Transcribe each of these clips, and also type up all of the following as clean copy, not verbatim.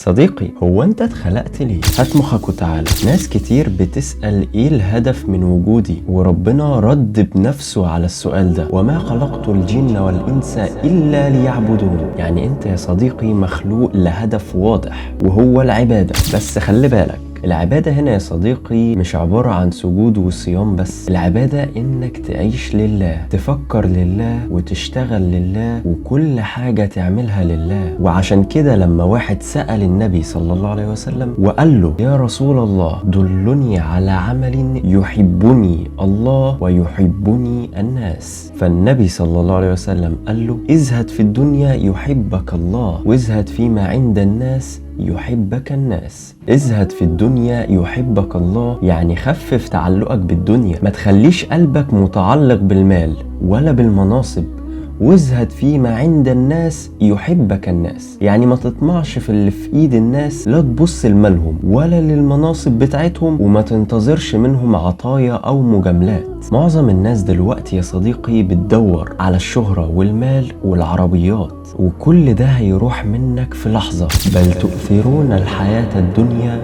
صديقي، هو انت اتخلقت ليه؟ هات مخك وتعالى. ناس كتير بتسأل ايه الهدف من وجودي، وربنا رد بنفسه على السؤال ده: وما خلقت الجن والإنس إلا ليعبدون. يعني انت يا صديقي مخلوق لهدف واضح وهو العبادة. بس خلي بالك، العبادة هنا يا صديقي مش عبارة عن سجود وصيام بس. العبادة انك تعيش لله، تفكر لله، وتشتغل لله، وكل حاجة تعملها لله. وعشان كده لما واحد سأل النبي صلى الله عليه وسلم وقال له: يا رسول الله، دلني على عمل يحبني الله ويحبني الناس، فالنبي صلى الله عليه وسلم قال له: ازهد في الدنيا يحبك الله، وازهد فيما عند الناس يحبك الناس. ازهد في الدنيا يحبك الله، يعني خفف تعلقك بالدنيا، ما تخليش قلبك متعلق بالمال ولا بالمناصب. وازهد فيما عند الناس يحبك الناس، يعني ما تطمعش في اللي في ايد الناس، لا تبص لمالهم ولا للمناصب بتاعتهم، وما تنتظرش منهم عطايا او مجاملات. معظم الناس دلوقتي يا صديقي بتدور على الشهرة والمال والعربيات، وكل ده هيروح منك في لحظة. بل تؤثرون الحياة الدنيا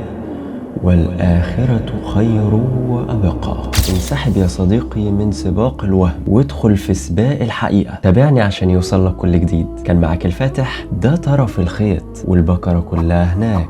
والآخرة خير وأبقى. انسحب يا صديقي من سباق الوهم وادخل في سباق الحقيقة. تابعني عشان يوصلك كل جديد. كان معاك الفاتح، ده طرف الخيط والبكرة كلها هناك.